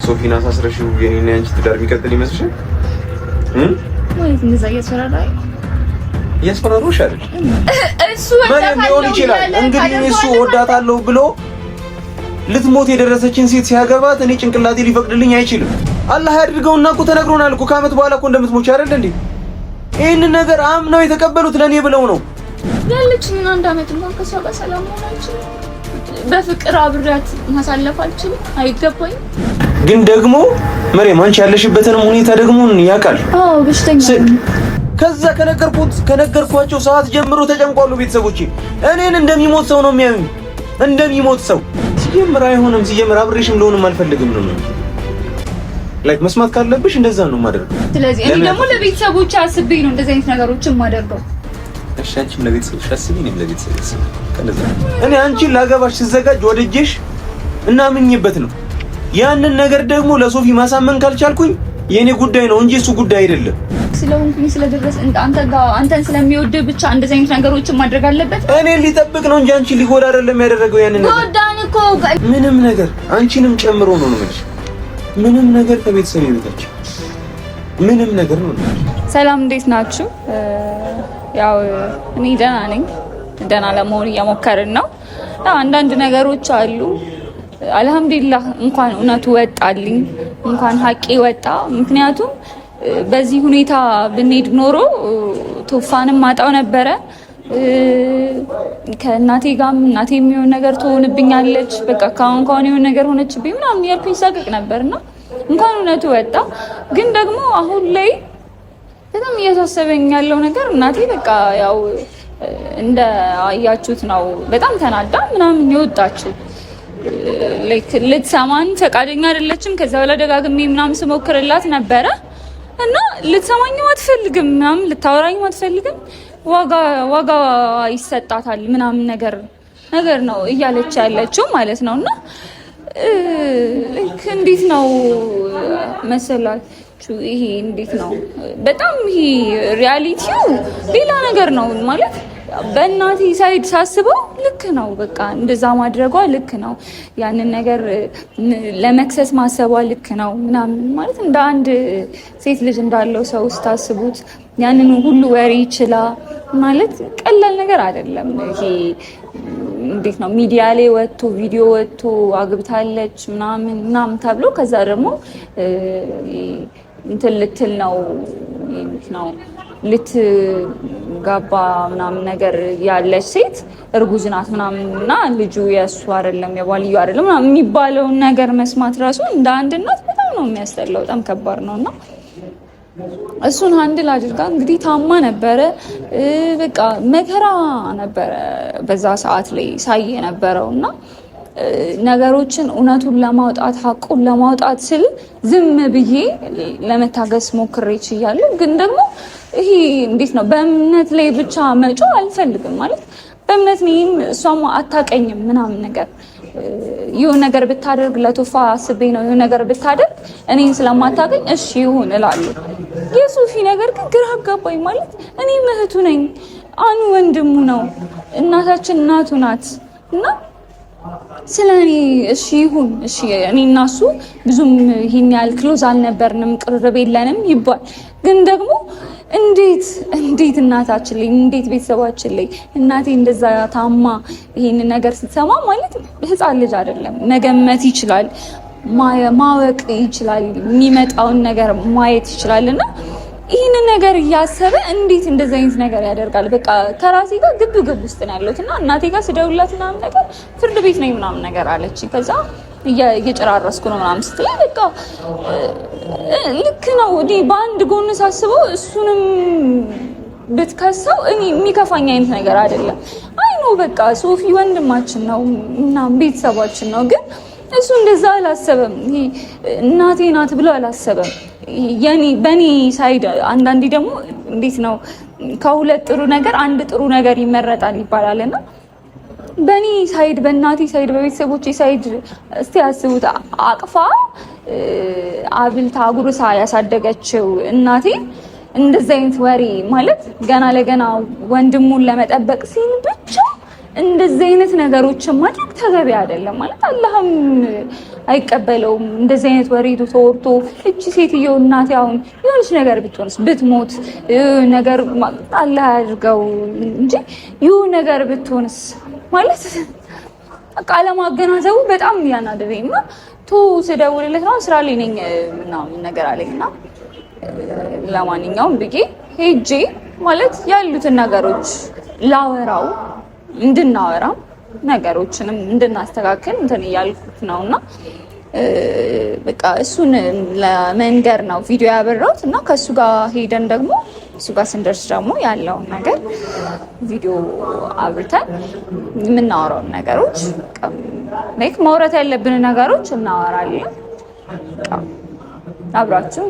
ሶፊን አሳስረሽው የኔና ያንቺ ትዳር የሚቀጥል ይመስልሻል? ማለት እንደዛ እያስፈራራኝ እያስፈራሩሽ አይደል? እሱ ምንም ሊሆን ይችላል። እንግዲህ እሱ እወዳታለሁ ብሎ ልትሞት የደረሰችን ሴት ሲያገባት እኔ ጭንቅላቴ ሊፈቅድልኝ አይችልም። አላህ ያድርገውና እኮ ተነግሮናል እኮ ከዓመት በኋላ እኮ እንደምትሞች አይደል እንዴ? ይህንን ነገር አምነው የተቀበሉት ለእኔ ብለው ነው። ያለችኝን አንድ አመት እንኳን ከእሷ ጋር ሰላም መሆን አልችልም። በፍቅር አብሬያት ማሳለፍ አልችልም። አይገባኝም። ግን ደግሞ መሬም አንቺ ያለሽበትንም ሁኔታ ደግሞ ያውቃል። አዎ በሽተኛ ነኝ። ከዛ ከነገርኳቸው ሰዓት ጀምሮ ተጨንቋሉ ቤተሰቦቼ። እኔን እንደሚሞት ሰው ነው የሚያዩኝ፣ እንደሚሞት ሰው። ሲጀምር አይሆንም። ሲጀምር አብሬሽም ልሆንም አልፈልግም ነው like መስማት ካለብሽ እንደዛ ነው የማደርገው። ስለዚህ እኔ ደግሞ ለቤተሰቦቼ አስቤ ነው እንደዚህ አይነት ነገሮችን የማደርገው። እሺ አንቺም ለቤተሰቦችሽ አስቢ፣ እኔም ለቤተሰቦቼ አስቢ። ከነዛ እኔ አንቺን ላገባሽ ስዘጋጅ ወድጄሽ እና አምኜበት ነው። ያንን ነገር ደግሞ ለሶፊ ማሳመን ካልቻልኩኝ የኔ ጉዳይ ነው እንጂ እሱ ጉዳይ አይደለም። ስለሆንኩኝ ስለደረስ አንተ ጋር አንተን ስለሚወድ ብቻ እንደዚህ አይነት ነገሮችን ማድረግ አለበት። እኔ ሊጠብቅ ነው እንጂ አንቺን ሊጎዳ አይደለም ያደረገው ያንን ነገር። ጎዳን እኮ ምንም ነገር አንቺንም ጨምሮ ነው ነው ምንም ነገር ከቤተሰብ በታች ምንም ነገር ነው። ሰላም እንዴት ናችሁ? ያው እኔ ደህና ነኝ። ደህና ለመሆን እየሞከርን ነው። ያው አንዳንድ ነገሮች አሉ። አልሐምዱሊላህ እንኳን እውነቱ ወጣልኝ፣ እንኳን ሀቄ ወጣ። ምክንያቱም በዚህ ሁኔታ ብንሄድ ኖሮ ቶፋንም ማጣው ነበረ። ከእናቴ ጋርም እናቴ የሚሆን ነገር ትሆንብኛለች፣ በቃ ካሁን ካሁን የሆነ ነገር ሆነችብኝ ምናምን እያልኩኝ ሳቅቅ ነበርና እንኳን እውነቱ ወጣ። ግን ደግሞ አሁን ላይ በጣም እያሳሰበኝ ያለው ነገር እናቴ በቃ ያው እንደ አያችሁት ነው። በጣም ተናዳ ምናምን የወጣችው like ልትሰማን ፈቃደኛ አይደለችም። ከዛ በኋላ ደጋግሜ ምናምን ስሞክርላት ነበረ እና ልትሰማኝም አትፈልግም ምናምን ልታወራኝም አትፈልግም። ዋጋ ዋጋ ይሰጣታል ምናምን ነገር ነገር ነው እያለች ያለችው ማለት ነው። እና እንዴት ነው መሰላችሁ ይሄ እንዴት ነው በጣም ይሄ reality ው ሌላ ነገር ነው ማለት በእናቴ side ሳስበው ልክ ነው። በቃ እንደዛ ማድረጓ ልክ ነው። ያንን ነገር ለመክሰስ ማሰቧ ልክ ነው ምናምን ማለት እንደ አንድ ሴት ልጅ እንዳለው ሰው ስታስቡት ያንን ሁሉ ወሬ ይችላ ማለት ቀላል ነገር አይደለም። ይሄ እንዴት ነው ሚዲያ ላይ ወጥቶ ቪዲዮ ወጥቶ አግብታለች ምናምን ምናምን ተብሎ ከዛ ደግሞ እንትን ልትል ነው ነው ልትጋባ ምናምን ነገር ያለች ሴት እርጉዝ ናት ምናምን እና ልጁ የእሱ አይደለም የባልዩ አይደለም ምናምን የሚባለውን ነገር መስማት ራሱ እንደ አንድ እናት በጣም ነው የሚያስጠላው። በጣም ከባድ ነው እና እሱን handle አድርጋ እንግዲህ ታማ ነበረ። በቃ መከራ ነበረ በዛ ሰዓት ላይ ሳይ የነበረው እና ነገሮችን እውነቱን ለማውጣት ሀቁን ለማውጣት ስል ዝም ብዬ ለመታገስ ሞክሬ ችያለሁ። ግን ደግሞ ይሄ እንዴት ነው በእምነት ላይ ብቻ መጮህ አልፈልግም። ማለት በእምነት እኔም እሷም አታቀኝም ምናምን ነገር ይሁን ነገር ብታደርግ ለቶፋ አስቤ ነው ይሁን ነገር ብታደርግ እኔን ስለማታገኝ እሺ ይሁን እላለሁ። የሶፊ ነገር ግን ግራ አጋባኝ። ማለት እኔ እህቱ ነኝ፣ አኑ ወንድሙ ነው፣ እናታችን እናቱ ናት እና ስለ እኔ እሺ ይሁን እሺ እኔ እና እሱ ብዙም ይሄን ያህል close አልነበርንም፣ ቅርርብ የለንም ይባል። ግን ደግሞ እንዴት እንዴት እናታችን ላይ እንዴት ቤተሰባችን ላይ እናቴ እንደዛ ታማ ይሄን ነገር ስትሰማ ማለት ሕፃን ልጅ አይደለም፣ መገመት ይችላል፣ ማወቅ ይችላል፣ የሚመጣውን ነገር ማየት ይችላል እና ይህንን ነገር እያሰበ እንዴት እንደዚህ አይነት ነገር ያደርጋል? በቃ ከራሴ ጋር ግብ ግብ ውስጥ ነው ያለሁት እና እናቴ ጋር ስደውልላት ምናምን ነገር ፍርድ ቤት ነኝ ምናምን ነገር አለች። ከዛ እየጨራረስኩ ነው ምናምን ስትለኝ በቃ ልክ ነው። እኔ በአንድ ጎን ሳስበው እሱንም ብትከሰው እኔ የሚከፋኝ አይነት ነገር አይደለም። አይ ነው በቃ ሶፊ ወንድማችን ነው እና ቤተሰባችን ነው። ግን እሱ እንደዛ አላሰበም። ይሄ እናቴ ናት ብሎ አላሰበም። የኔ በኔ side አንዳንዴ ደግሞ እንዴት ነው ከሁለት ጥሩ ነገር አንድ ጥሩ ነገር ይመረጣል ይባላል እና በኔ side በእናቴ side በቤተሰቦቼ side እስቲ አስቡት። አቅፋ አብልታ አጉርሳ ያሳደገችው እናቴ እንደዚህ አይነት ወሬ ማለት ገና ለገና ወንድሙን ለመጠበቅ ሲል ብቻ እንደዚህ አይነት ነገሮችን ማድረግ ተገቢ አይደለም። ማለት አላህም አይቀበለውም። እንደዚህ አይነት ወሬ ተወርቶ እቺ ሴትዮ እናቴ አሁን የሆነች ነገር ብትሆንስ ብትሞት ነገር አላህ ያድርገው እንጂ ይሁን ነገር ብትሆንስ ማለት በቃ አለማገናዘቡ በጣም ያናደደኝ እና ቶ ስደውልለት ነው ስራ ላይ ነኝ ምናምን ነገር አለኝ እና ለማንኛውም ብዬ ሄጄ ማለት ያሉትን ነገሮች ላወራው እንድናወራ ነገሮችንም እንድናስተካክል እንትን እያልኩት ነው እና በቃ እሱን ለመንገር ነው ቪዲዮ ያበራሁት እና ከእሱ ጋር ሄደን ደግሞ እሱ ጋር ስንደርስ ደግሞ ያለውን ነገር ቪዲዮ አብርተን የምናወራውን ነገሮች like ማውራት ያለብን ነገሮች እናወራለን። አብራችሁ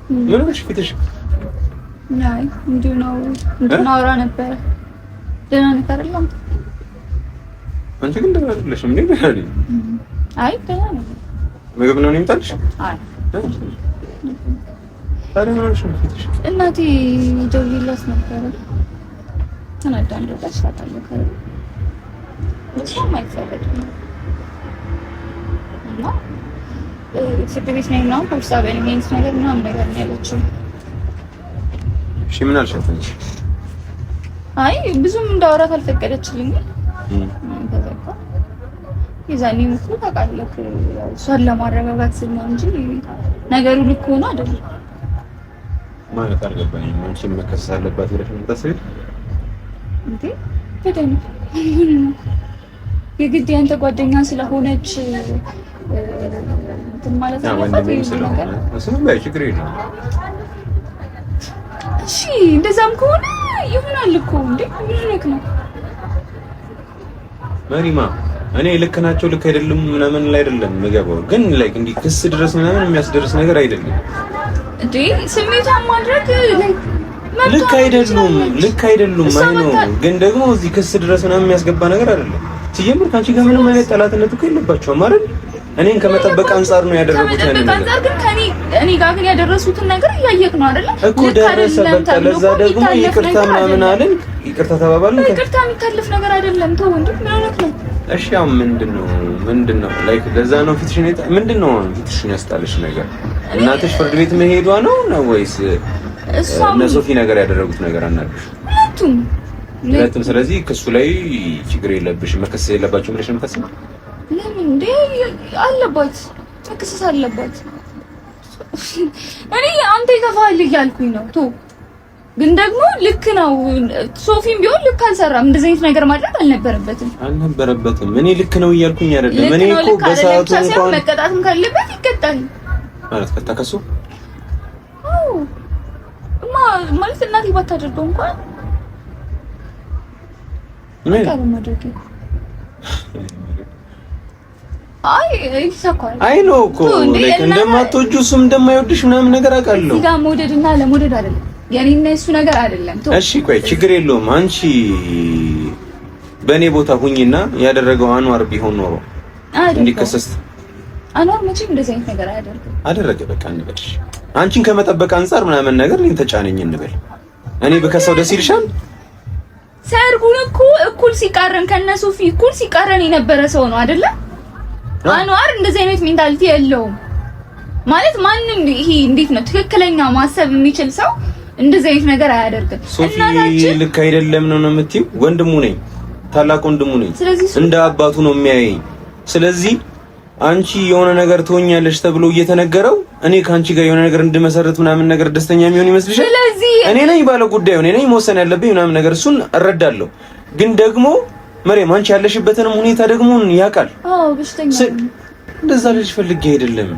ምን ሆነሽ ፊትሽ? አይ እንዲሁ ነው። እንድናወራ ነበረ። ደህና ነህ አይደለም? አንቺ ግን ደህና አይደለሽም። እኔ ደህና ነኝ። አይ ደህና ነኝ። ምግብ ነው የሚምጣልሽ? አይ ታዲያ ምን ሆነሽ ነው ፊትሽ? እናቴ ደውዬላት ነበረ። ተናዳ እንደወጣች ታውቃለህ። እሷም አይፈረድም እና ፍርድ ቤት ነኝ ምናምን ፖሊስ ጣቢያ ነኝ አይነት ነገር ምናምን ነገር ነው ያለችው። እሺ ምን አልሻት አንቺ? አይ ብዙም እንዳወራት አልፈቀደችልኝም። ተዘጋ። የዛኔም እኮ ታውቃለህ እሷን ለማረጋጋት ስል ነው እንጂ ነገሩ ልክ ሆኖ አይደለም። ማለት አልገባኝም። አንቺ መከሰስ አለባት ብለሽ ነው የምታስቢው እንዴ? በደንብ የግድ ያንተ ጓደኛ ስለሆነች እንትን ማለት አለባት ነገር ችግር የለውም። እሺ እንደዛም ከሆነ ይሆናል እኮ እንዴ። ምን ልክ ነው መሪማ? እኔ ልክ ናቸው ልክ አይደለም ምናምን ላይ አይደለም የምገባው፣ ግን like እንዲህ ክስ ድረስ ምናምን የሚያስደርስ ነገር አይደለም እንዴ። ስሜቷን ማድረግ ልክ አይደሉም፣ ልክ አይደሉም። አይ ነው ግን ደግሞ እዚህ ክስ ድረስ ምናምን የሚያስገባ ነገር አይደለም። ሲጀምር ከአንቺ ጋር ምንም አይነት ጠላትነት እኮ የለባቸውም አይደል? እኔን ከመጠበቅ አንጻር ነው ያደረጉት። ያንን ነገር አንጻር ግን ከኔ እኔ ጋር ግን ያደረሱትን ነገር እያየክ ነው አይደል? እኮ ደረሰ። በቃ ለዛ ደግሞ ይቅርታ ምናምን አለን፣ ይቅርታ ተባባልን። ይቅርታ የሚታለፍ ነገር አይደለም። ተው እንዴ፣ ምን ሆነህ ነው? እሺ አሁን ምንድነው like ለዛ ነው ፊትሽን ምንድነው ፊትሽን ያስጣልሽ ነገር? እናትሽ ፍርድ ቤት መሄዷ ነው ወይስ እነ ሶፊ ነገር ያደረጉት ነገር አናግሽ? ሁለቱም ሁለቱም። ስለዚህ ክሱ ላይ ችግር የለብሽም፣ መከሰስ የለባቸውም ብለሽ ነው የምታስቢው? ለምን እንዴ አለባት፣ መከሰስ አለባት። እኔ አንተ ይከፋል እያልኩኝ ነው። ቶ ግን ደግሞ ልክ ነው። ሶፊም ቢሆን ልክ አልሰራም። እንደዚህ አይነት ነገር ማድረግ አልነበረበትም አልነበረበትም። እኔ ልክ ነው እያልኩኝ አይደለም። እኔ እኮ በሰዓቱ እንኳን መቀጣትም ካለበት ይቀጣል ማለት ከተከሱ አዎ ማለት እናቴ ባታደርገው እንኳን ምን አይ ይሳካል። አይ ነው እኮ እንደማትወጂው እሱም እንደማይወድሽ ምናምን ነገር አውቃለሁ። እዚህ ጋር መውደድና ለመውደድ አይደለም የኔና የሱ ነገር አይደለም። እሺ ቆይ ችግር የለውም። አንቺ በእኔ ቦታ ሁኚና ያደረገው አንዋር ቢሆን ኖሮ እንዲከሰስ አንዋር መቼም እንደዚህ አይነት ነገር አያደርግም። አደረገ በቃ እንበልሽ። አንቺን ከመጠበቅ አንጻር ምናምን ነገር እኔን ተጫነኝ እንበል። እኔ ብከሰው ደስ ይልሻል? ሰርጉን እኮ እኩል ሲቃረን ከነሱ ፊት እኩል ሲቃረን የነበረ ሰው ነው አይደለ? አንዋር እንደዚህ አይነት mentality የለውም ማለት ማንም ይሄ እንዴት ነው ትክክለኛ ማሰብ የሚችል ሰው እንደዚህ አይነት ነገር አያደርግም። ሶፊ ልክ አይደለም ነው የምትይው? ወንድሙ ነኝ፣ ታላቅ ወንድሙ ነኝ፣ እንደ አባቱ ነው የሚያየኝ። ስለዚህ አንቺ የሆነ ነገር ትሆኛለሽ ተብሎ እየተነገረው እኔ ከአንቺ ጋር የሆነ ነገር እንድመሰረት ምናምን ነገር ደስተኛ የሚሆን ይመስልሻል? ስለዚህ እኔ ነኝ ባለ ጉዳዩ፣ እኔ ነኝ መወሰን ያለብኝ ምናምን ነገር እሱን እረዳለሁ። ግን ደግሞ መሬም አንቺ ያለሽበትንም ሁኔታ ደግሞ ያውቃል። አዎ በሽተኛ እንደዛ ልጅ ፈልጌ አይደለም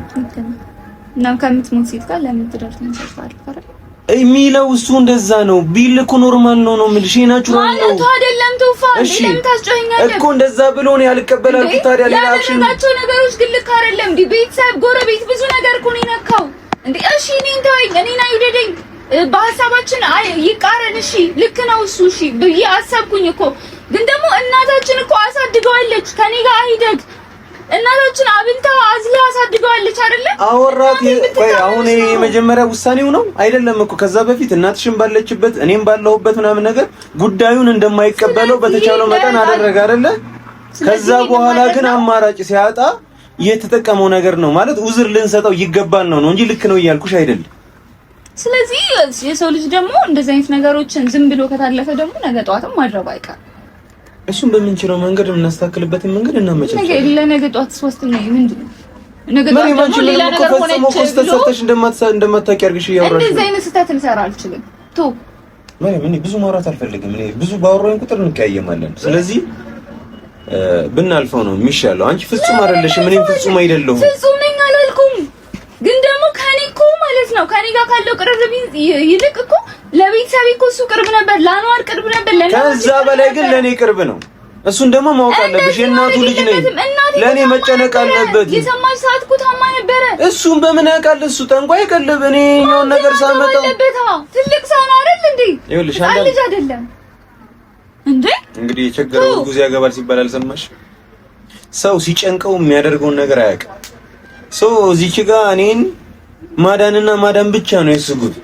እና ከምትሞት ሴት ጋር ለምን ትዳር ትመሰርታለህ የሚለው እሱ እንደዛ ነው ቢል እኮ normal ነው ነው የምልሽ። ይሄ natural ነው ማለቱ አይደለም። ቶፋ እንዴ ለምን ታስጮኸኛለህ እኮ እንደዛ ብሎ ነው ያልቀበላልኩት። ታዲያ ሌላ action ያደረጋቸው ነገሮች ግን ልክ አይደለም። እንዴ ቤተሰብ፣ ጎረቤት ብዙ ነገር እኮ ነው የነካው። እንዴ እሺ እኔን ተወኝ፣ እኔን አይውደደኝ፣ በሀሳባችን ይቃረን። እሺ ልክ ነው እሱ እሺ ብዬ አሰብኩኝ እኮ ግን ደግሞ እናታችን እኮ አሳድገዋለች። ከኔ ጋር አይደግ እናታችን አብልታ አዝላ አሳድገዋለች አይደለ? አወራት። ቆይ አሁን እኔ የመጀመሪያ ውሳኔው ነው አይደለም እኮ ከዛ በፊት እናትሽን ባለችበት እኔም ባለሁበት ምናምን ነገር ጉዳዩን እንደማይቀበለው በተቻለው መጠን አደረገ አይደለ? ከዛ በኋላ ግን አማራጭ ሲያጣ የተጠቀመው ነገር ነው ማለት ኡዝር ልንሰጠው ይገባል ነው ነው እንጂ ልክ ነው እያልኩሽ አይደለም። ስለዚህ የሰው ልጅ ደግሞ እንደዚህ አይነት ነገሮችን ዝም ብሎ ከታለፈ ደግሞ ነገ ጠዋትም ማድረጉ አይቀርም። እሱን በምንችለው መንገድ የምናስተካክልበትን መንገድ እናመቻቻለን። ለነገ ጠዋት ዋስትና ምንድን ነው? ነገ ጠዋት ደግሞ ሌላ ነገር ሆነች ብሎ እንደማታውቂ አድርገሽ እያወራሽ እንደዚህ አይነት ስህተት ልሰራ አልችልም። ቶ ማርያም፣ እኔ ብዙ ማውራት አልፈልግም። እኔ ብዙ ባወራኝ ቁጥር እንቀያየማለን። ስለዚህ ብናልፈው ነው የሚሻለው። አንቺ ፍጹም አይደለሽም፣ እኔም ፍጹም አይደለሁም። ፍጹም ነኝ አላልኩም፣ ግን ደግሞ ከኔ እኮ ማለት ነው ከኔ ጋር ካለው ቅርብ ይልቅ እኮ ለቤተሰቤ እኮ እሱ ቅርብ ነበር፣ ለአንዋር ቅርብ ነበር፣ ከዛ በላይ ግን ለኔ ቅርብ ነው። እሱን ደግሞ ማወቅ አለብሽ። የእናቱ ልጅ ነኝ፣ ለኔ መጨነቅ አለበት። የሰማሽ ሰዓት እኮ ታማ ነበረ። እሱን በምን ያውቃል? እሱ ጠንቋይ ቀልብ። እኔ የኛውን ነገር ሳመጣው ትልቅ ሰው ነው አይደል እንዴ? ይኸውልሽ ልጅ አይደለም እንዴ? እንግዲህ የቸገረው እርጉዝ ያገባል ሲባል አልሰማሽ? ሰው ሲጨንቀው የሚያደርገውን ነገር አያውቅም። ሰው እዚች ጋ እኔን ማዳንና ማዳን ብቻ ነው ያስጉት።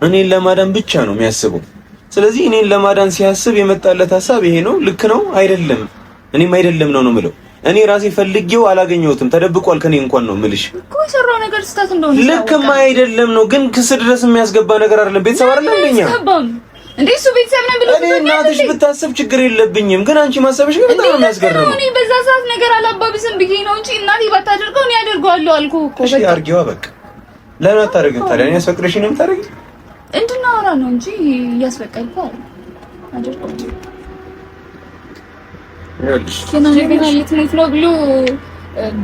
እኔን ለማዳን ብቻ ነው የሚያስበው። ስለዚህ እኔን ለማዳን ሲያስብ የመጣለት ሀሳብ ይሄ ነው። ልክ ነው አይደለም? እኔም አይደለም ነው ነው የምለው። እኔ ራሴ ፈልጌው አላገኘሁትም፣ ተደብቋል ከኔ እንኳን ነው የምልሽ እኮ የሰራው ነገር ስህተት እንደሆነ ልክም አይደለም ነው፣ ግን ክስ ድረስ የሚያስገባ ነገር አይደለም። ቤተሰብ አይደለም እንደኛ እንዴ እሱ ቤተሰብ ነው ብሎ እኔ እናትሽ ብታስብ ችግር የለብኝም፣ ግን አንቺ ማሰብሽ ግን በጣም ነው የሚያስገርመው። እኔ በዛ ሰዓት ነገር አላባብስም ብዬ ነው እንጂ እናቴ ባታደርገው እኔ አደርገዋለሁ አልኩህ እኮ። እሺ አድርጊዋ በቃ። ለምን አታደርጊም ታዲያ? እኔ አስፈቅደሽ ነው የምታደርጊው? እንድናወራ ነው እንጂ እያስፈቀድኩ አይደለም። ገና ልትሞት ነው ብሎ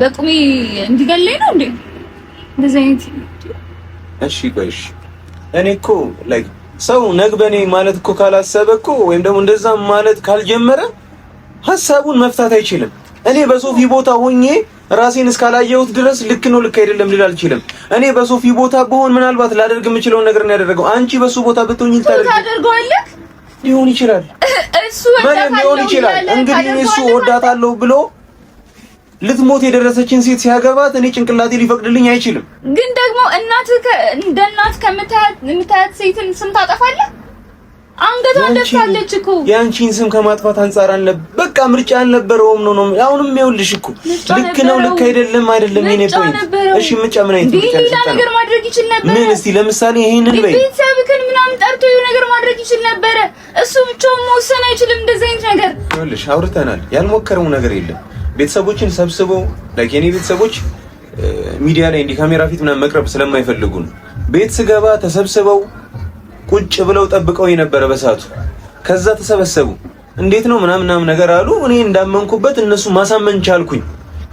በቁሜ እንዲገለኝ ነው እንዴ? እንደዚህ አይነት እሺ ቆይ እሺ፣ እኔ እኮ like ሰው ነግበኔ ማለት እኮ ካላሰበ እኮ ወይም ደግሞ እንደዛ ማለት ካልጀመረ ሀሳቡን መፍታት አይችልም። እኔ በሶፊ ቦታ ሆኜ ራሴን እስካላየሁት ድረስ ልክ ነው ልክ አይደለም ልል አልችልም። እኔ በሶፊ ቦታ ብሆን ምናልባት ላደርግ የምችለውን ነገር ነው ያደረገው። አንቺ በሱ ቦታ ብትሆኚ ታደርገዋለህ ሊሆን ይችላል፣ እሱ ሊሆን ይችላል። እንግዲህ እሱ እወዳታለሁ ብሎ ልትሞት የደረሰችን ሴት ሲያገባት እኔ ጭንቅላቴ ሊፈቅድልኝ አይችልም። ግን ደግሞ እናት እንደ እናት ከምታያት ሴትን ስም ታጠፋለህ። አንገቷን ደፍታለች እኮ። የአንቺን ስም ከማጥፋት አንጻር አለ በቃ ምርጫ አልነበረውም ነው ነው። አሁንም ይኸውልሽ እኮ ልክ ነው ልክ አይደለም አይደለም የኔ point። እሺ ምርጫ ምን አይነት ምርጫ? ሌላ ነገር ማድረግ ይችል ነበር። ምን እስቲ ለምሳሌ ይሄንን በይ፣ ቤተሰብክን ምናምን ጠርቶ የሆነ ነገር ማድረግ ይችል ነበረ። እሱ ብቻውን መወሰን አይችልም እንደዚህ አይነት ነገር። ይኸውልሽ አውርተናል፣ ያልሞከረው ነገር የለም። ቤተሰቦችን ሰብስበው like የኔ ቤተሰቦች ሚዲያ ላይ እንዲህ ካሜራ ፊት ምናምን መቅረብ ስለማይፈልጉ ነው። ቤት ስገባ ተሰብስበው ቁጭ ብለው ጠብቀው የነበረ በሰዓቱ። ከዛ ተሰበሰቡ። እንዴት ነው ምናምን ምናምን ነገር አሉ። እኔ እንዳመንኩበት እነሱ ማሳመን ቻልኩኝ።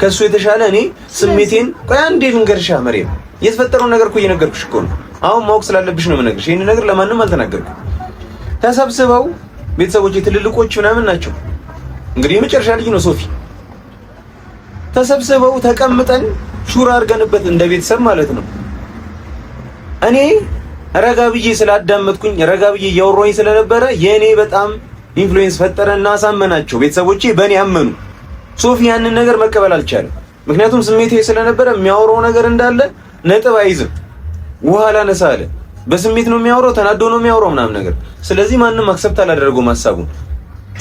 ከሱ የተሻለ እኔ ስሜቴን ቆይ አንዴ ልንገርሻ መሬም፣ የተፈጠረውን ነገር እኮ እየነገርኩሽ እኮ ነው። አሁን ማወቅ ስላለብሽ ነው የምነግርሽ። ይሄን ነገር ለማንም አልተናገርኩም። ተሰብስበው ቤተሰቦች ትልልቆች ምናምን ናቸው። እንግዲህ የመጨረሻ ልጅ ነው ሶፊ። ተሰብስበው ተቀምጠን ሹራ አድርገንበት እንደ ቤተሰብ ማለት ነው። እኔ ረጋ ብዬ ስላዳመጥኩኝ ረጋ ብዬ እያወራሁኝ ስለነበረ የእኔ በጣም influence ፈጠረና አሳመናቸው። ቤተሰቦቼ በእኔ አመኑ። ሶፊ ያንን ነገር መቀበል አልቻለም። ምክንያቱም ስሜቴ ስለነበረ የሚያወራው ነገር እንዳለ ነጥብ አይዝም። ውሃ ላነሳ አለ። በስሜት ነው የሚያወራው፣ ተናዶ ነው የሚያወራው ምናምን ነገር። ስለዚህ ማንም accept አላደረገውም ሀሳቡን።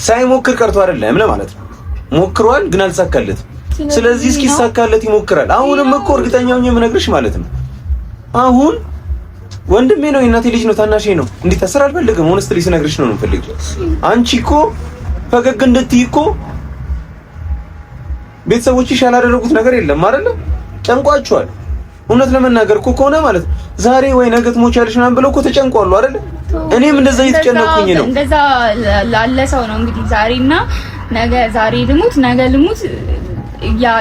ሳይሞክር ቀርቶ አይደለም ለማለት ነው። ሞክሯል፣ ግን አልተሳካለትም። ስለዚህ እስኪሳካለት ይሞክራል። አሁንም እኮ እርግጠኛ ሆኜ የምነግርሽ ማለት ነው አሁን ወንድሜ ነው፣ የእናቴ ልጅ ነው፣ ታናሼ ነው። እንዲታሰር አልፈልግም። honestly ስነግርሽ ነው የምፈልገው። አንቺ እኮ ፈገግ እንድትይ እኮ ቤተሰቦችሽ ያላደረጉት ነገር የለም አይደለ? ጨንቋቸዋል። እውነት ለመናገር እኮ ከሆነ ማለት ነው ዛሬ ወይ ነገ ትሞቻለሽ ምናምን ብለው እኮ ተጨንቋሉ አይደለ? እኔም እንደዛ እየተጨነኩኝ ነው። እንደዛ ላለ ሰው ነው እንግዲህ ዛሬና ነገ፣ ዛሬ ልሙት ነገ ልሙት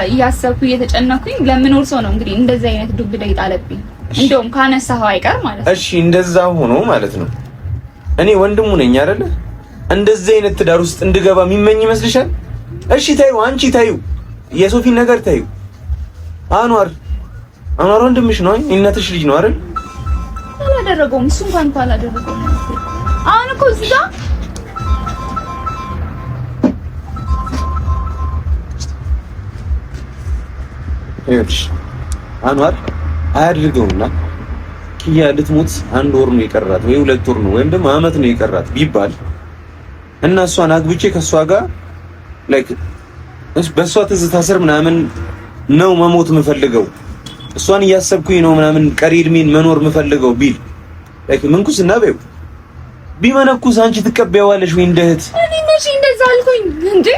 እያሰብኩ እየተጨነኩኝ ለምኖር ሰው ነው እንግዲህ እንደዚህ አይነት ዱብ እዳ ይጣለብኝ። እንደውም ካነሳኸው አይቀር ማለት ነው። እሺ እንደዛ ሆኖ ማለት ነው እኔ ወንድሙ ነኝ አይደለ? እንደዚህ አይነት ትዳር ውስጥ እንድገባ የሚመኝ ይመስልሻል? እሺ ታዩ፣ አንቺ ታዩ፣ የሶፊን ነገር ታዩ። አንዋር አንዋር ወንድምሽ ነው፣ የእናትሽ ልጅ ነው አይደል? አላደረገውም፣ እሱ እንኳን እንኳን አላደረገውም። አሁን እኮ እዚህ ጋር ይኸውልሽ አንዋር አያድርገውና ኪያ ልትሞት አንድ ወር ነው የቀራት ወይ 2 ወር ነው ወይም ደግሞ አመት ነው የቀራት ቢባል እና እሷን አግብቼ ከእሷ ጋር like በእሷ ትዝታ ስር ምናምን ነው መሞት የምፈልገው፣ እሷን እያሰብኩኝ ነው ምናምን ቀሪ እድሜን መኖር የምፈልገው ቢል like ምንኩስና በይው ቢመነኩስ አንቺ ትቀበያዋለሽ ወይ እንደ እህት? እኔ መቼ እንደዛ አልኩኝ እንዴ?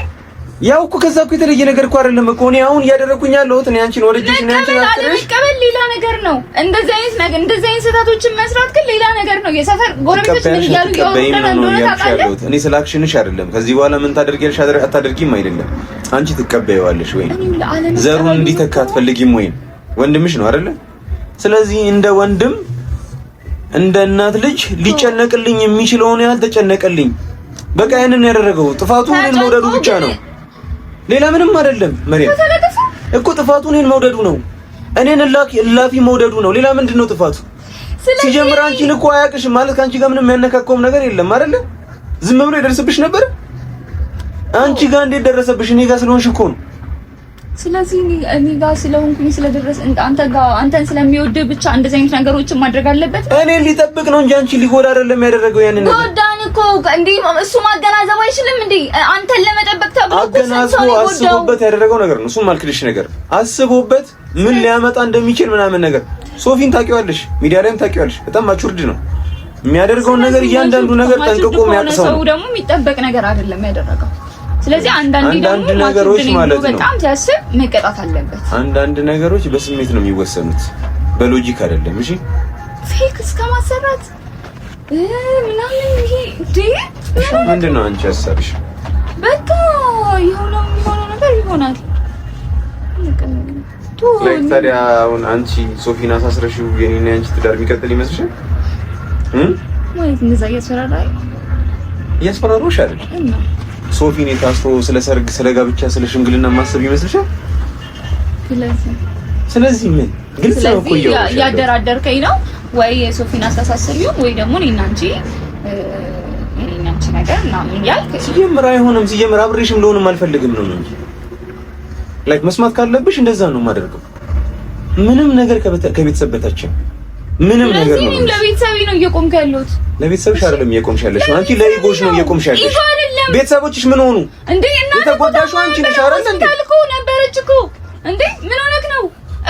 ያው እኮ ከዛ እኮ የተለየ ነገር እኮ አይደለም እኮ እኔ አሁን እያደረኩኝ ያለሁት እኔ አንቺን ወደጅሽ እኔ አንቺን አፍቅሬሽ መቀበል ሌላ ነገር ነው። እንደዚህ አይነት ነገር እንደዚህ አይነት ስህተቶችን መስራት ግን ሌላ ነገር ነው። የሰፈር ጎረቤቶች ምን እያሉ እያወሩ እንደሆነ ታውቃለህ። እኔ ስለ action ሽ አይደለም ከዚህ በኋላ ምን ታደርጊያለሽ አታደርጊም አይደለም። አንቺ ትቀበይዋለሽ ወይ ዘሩን እንዲተካ አትፈልጊም ወይ? ወንድምሽ ነው አይደለ? ስለዚህ እንደ ወንድም እንደ እናት ልጅ ሊጨነቅልኝ የሚችለውን ያህል ተጨነቀልኝ። በቃ ያንን ያደረገው ጥፋቱ እኔን መውደዱ ብቻ ነው። ሌላ ምንም አይደለም። መሪያም እኮ ጥፋቱ እኔን መውደዱ ነው። እኔን እላፊ መውደዱ ነው። ሌላ ምንድን ነው ጥፋቱ? ሲጀምር አንቺን እኮ አያውቅሽም ማለት ከአንቺ ጋር ምንም የሚያነካከውም ነገር የለም አይደለ? ዝም ብሎ ይደርስብሽ ነበር። አንቺ ጋር እንዴት ደረሰብሽ? እኔ ጋር ስለሆንሽ እኮ ነው። ስለዚህ እኔ ጋር ስለሆንኩኝ ስለደረስ አንተ ጋር አንተን ስለሚወድ ብቻ እንደዚህ አይነት ነገሮችን ማድረግ አለበት። እኔን ሊጠብቅ ነው እንጂ አንቺ ሊጎዳ አይደለም ያደረገው። ያንን ነገር ጎዳን እኮ እንዴ! እሱ ማገናዘብ አይችልም እንዴ? አንተን ለመጠበቅ ተብሎ እኮ ስንት ሰው ነው አስቦበት ያደረገው ነገር ነው። እሱም አልክልሽ ነገር አስቦበት ምን ሊያመጣ እንደሚችል ምናምን ነገር። ሶፊን ታውቂዋለሽ፣ ሚዲያ ላይም ታውቂዋለሽ። በጣም matured ነው የሚያደርገውን ነገር እያንዳንዱ ነገር ጠንቅቆ የሚያውቅ ሰው ነው። ደግሞ የሚጠበቅ ነገር አይደለም ያደረገው። ስለዚህ አንዳንድ ደግሞ ነገሮች ማለት ነው በጣም ሲያስብ መቀጣት አለበት። አንዳንድ ነገሮች በስሜት ነው የሚወሰኑት፣ በ logic አይደለም። እሺ fake እስከ ማሰራት ምናምን ይሄ እንዴ ምንድን ነው አንቺ ሀሳብሽ? በቃ የሆነው የሚሆነው ነገር ይሆናል። like ታዲያ አሁን አንቺ ሶፊን አሳስረሽው የኔና የአንቺ ትዳር የሚቀጥል ይመስልሻል? ማለት እንደዛ እያስፈራራኝ እያስፈራሩሽ አይደል? ሶፊን የታስሮ ስለ ሰርግ፣ ስለ ጋብቻ፣ ስለ ሽምግልና ማሰብ ይመስልሻል? ስለዚህ ምን ግልጽ ነው እኮ እያደራደርከኝ ነው ወይ ሶፊን አስተሳሰሪው ወይ ደግሞ እኔና አንቺ ነገር ምናምን እያልክ ሲጀምር አይሆንም። ሲጀምር አብሬሽም ልሆንም አልፈልግም ነው እንጂ like መስማት ካለብሽ እንደዛ ነው የማደርገው። ምንም ነገር ከቤተሰብ በታችን ምንም ነገር ነው። ለቤተሰቤ ነው እየቆምክ ያለሁት። ለቤተሰብሽ አይደለም እየቆምሽ ያለሽው አንቺ ለ ego ሽ ነው እየቆምሽ ያለሽው። ቤተሰቦችሽ ምን ሆኑ እንዴ? እና የተጎዳሽው አንቺ ነሽ አይደል እንዴ? እኮ ነበረች እኮ እንዴ። ምን ሆነክ ነው?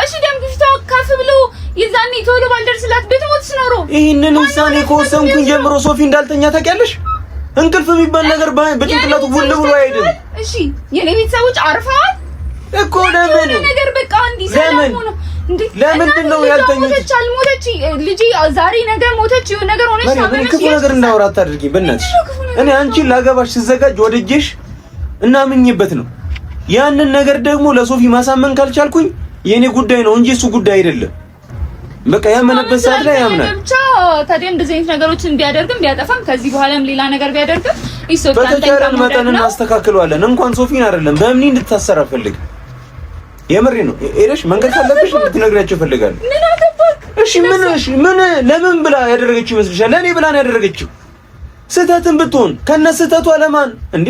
እሺ ደም ግፊቷ ከፍ ብሎ የዛኔ ቶሎ ባልደርስላት ብትሞትስ ኖሮ። ይህንን ውሳኔ ከወሰንኩኝ ጀምሮ ሶፊ እንዳልተኛ ታውቂያለሽ። እንቅልፍ የሚባል ነገር በጭንቅላቱ ውል ብሎ አይሄድም። እሺ የኔ ቤተሰቦች አርፈዋል እኮ ለምን ነገር በቃ እንዲህ ሰላም ሆኖ ለምንድን ነው ያልተኙት? ሞተች አልሞተች ልጄ ዛሬ ነገ ሞተች ይሁን ነገር ሆነች ታመመች። ክፉ ነገር እንዳወራ አታድርጊኝ በእናትሽ። እኔ አንቺን ላገባሽ ስዘጋጅ ወድጄሽ እና አምኜበት ነው። ያንን ነገር ደግሞ ለሶፊ ማሳመን ካልቻልኩኝ የኔ ጉዳይ ነው እንጂ እሱ ጉዳይ አይደለም። በቃ ያመነበት ሰዓት ላይ ያምናል። ብቻ ታዲያ እንደዚህ አይነት ነገሮችን ቢያደርግም ቢያጠፋም ከዚህ በኋላም ሌላ ነገር ቢያደርግም በተቻለን መጠን እናስተካክለዋለን። እንኳን ሶፊን አይደለም በእምኒ እንድታሰራ አልፈልግም። የምሬ ነው። ሄደሽ መንገድ ካለብሽ እንድትነግሪያቸው እፈልጋለሁ። ምን አገባክ? እሺ ምን እሺ ምን ለምን ብላ ያደረገችው ይመስልሻል? ለእኔ ብላ ነው ያደረገችው። ስህተትን ብትሆን ከነ ስህተቷ ለማን እንዴ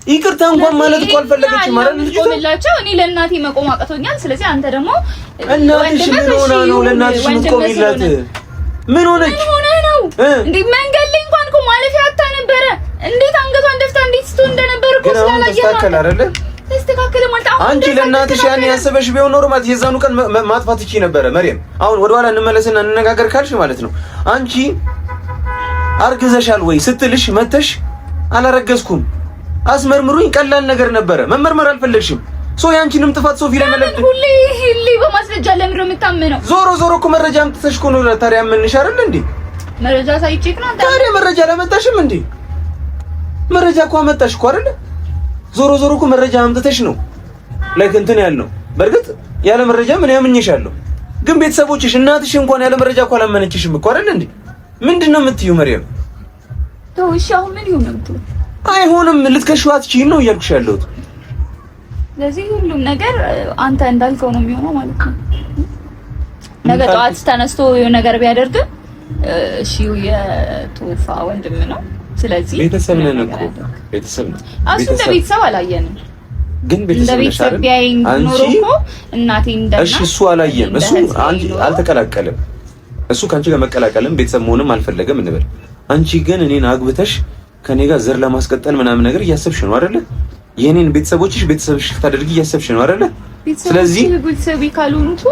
ይቅርታ እንኳን ማለት እኮ አልፈለገችም ማለት ነው። ቆምላቸው እኔ ለእናቴ መቆም አቅቶኛል። ስለዚህ አንተ ደግሞ እናትሽ ምን ሆና ነው ለእናትሽ የምትቆሚላት? ምን ሆነች? ምን ሆነ ነው እንዴ? መንገድ ላይ እንኳን እኮ ማለፊያ አታ ነበረ። እንዴት አንገቷን ደፍታ እንዴት ስትሆን እንደነበር እኮ ስላላየህ ነው አይደለ? ተስተካከለ ማለት አሁን አንቺ ለእናትሽ ያን ያሰበሽ ቢሆን ኖሮ ማለት የዛኑ ቀን ማጥፋት ትችይ ነበረ። መርየም አሁን ወደኋላ እንመለስና እንነጋገር ካልሽ ማለት ነው አንቺ አርግዘሻል ወይ ስትልሽ መተሽ አላረገዝኩም አስመርምሩኝ ቀላል ነገር ነበረ። መመርመር አልፈለግሽም። so ያንቺንም ጥፋት ሶፊ ላይ መለጥ ሁሌ ሁሌ በማስረጃ ለምን ነው የምታምነው? ዞሮ ዞሮ እኮ መረጃ አምጥተሽ እኮ ነው ታዲያ ያመንሽ አይደል እንዴ? መረጃ ሳይቼክ ነው ታዲያ መረጃ አላመጣሽም እንዴ? መረጃ እኮ አመጣሽ እኮ አይደል? ዞሮ ዞሮ እኮ መረጃ አምጥተሽ ነው like እንትን ያልነው። በእርግጥ ያለ መረጃ ምን ያምኝሻለሁ፣ ግን ቤተሰቦችሽ እናትሽ እንኳን ያለ መረጃ እኮ አላመነችሽም እኮ አይደል እንዴ? ምንድን ነው የምትይው መርየም? ተው እሺ፣ አሁን ምን ይሁን ነው የምትይው? አይሆንም፣ ልትከሺው አትችይም ነው እያልኩሽ ያለሁት። ስለዚህ ሁሉም ነገር አንተ እንዳልከው ነው የሚሆነው ማለት ነው። ነገ ጠዋት ተነስቶ የሆነ ነገር ቢያደርግም እሺ፣ የቶፋ ወንድም ነው። ስለዚህ ቤተሰብ ነን እኮ ቤተሰብ ነን። እሱ እንደ ቤተሰብ አላየንም። ግን ቤተሰብ ቢያየኝ ኖሮ እኮ እናቴ እንደ እሺ፣ እሱ አላየም፣ እሱ አልተቀላቀለም። እሱ ከአንቺ ጋር መቀላቀልም ቤተሰብ መሆንም አልፈለገም እንበል። አንቺ ግን እኔን አግብተሽ ከኔ ጋር ዘር ለማስቀጠል ምናምን ነገር እያሰብሽ ነው አይደለ? የኔን ቤተሰቦችሽ ቤተሰብሽ ታደርጊ እያሰብሽ ነው አይደለ? ስለዚህ ቤተሰቤ ካልሆኑ እኮ